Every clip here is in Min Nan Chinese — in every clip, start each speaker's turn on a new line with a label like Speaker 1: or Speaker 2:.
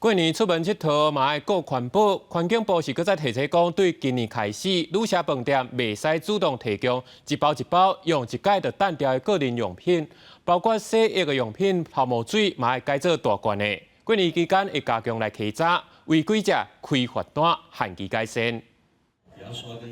Speaker 1: 過年出門𨑨迌嘛愛顧環保，環境部是閣再提醒講，對今年開始，旅社飯店袂使主動提供一包一包用一擺就擲掉的個人用品，包括洗浴的用品、泡沫水，嘛愛改做大罐的。過年期間會加強來稽查，違規者開罰單，限期改善。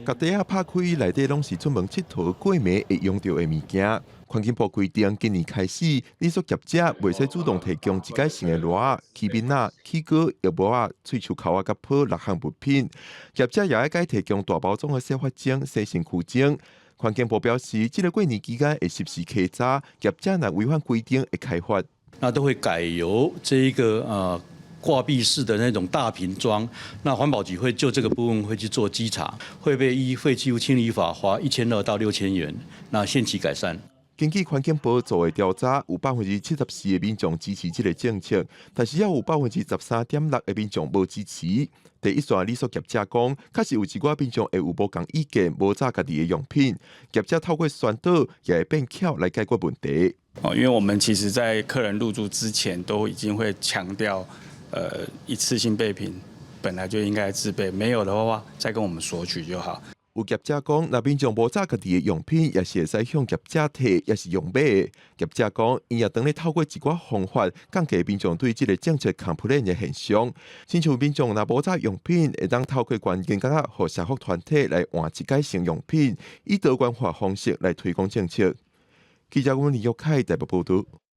Speaker 2: 共袋仔拍開，內底攏是出門𨑨迌過暝會用著的物件。環境部規定，今年開始，旅宿業者袂使主動提供一改性的籮仔、起面仔、起膏、浴帽仔、喙鬚扣仔佮泡六項物品。業者也愛改提供大包裝的洗髮精、洗身軀精。環境部表示，這个過年期間會實時稽查，業者若違反規定會開罰。
Speaker 3: 那都會改由這一個掛壁式的那種大瓶裝，那環保局會就這個部分會去做稽查，會被依廢棄物清理法罰1200到6000元，那限期改善。
Speaker 2: 根據環境部做的調查，有74%的民眾支持這个政策，但是也有13.6%的民眾無支持。第一線旅宿業者講，確實有一寡民眾會有無仝意見，無紮家己的用品，業者透過宣導也會變巧來解決問題。
Speaker 4: 哦，因為我們其實在客人入住之前，都已經會強調，一次性備品本來就應該自備，沒有的話再跟我們索取就好。
Speaker 2: 有業者講，若民眾無紮家己的用品，也是會使向業者提，抑是用買的。業者講，𪜶也當咧透過一寡方法降低民眾對這个政策 complain 的現象。親像民眾若無紮用品，會當透過捐金仔予社福團體來換一改性用品，以多元化方式來推廣政策。記者阮李玉凱台北報導。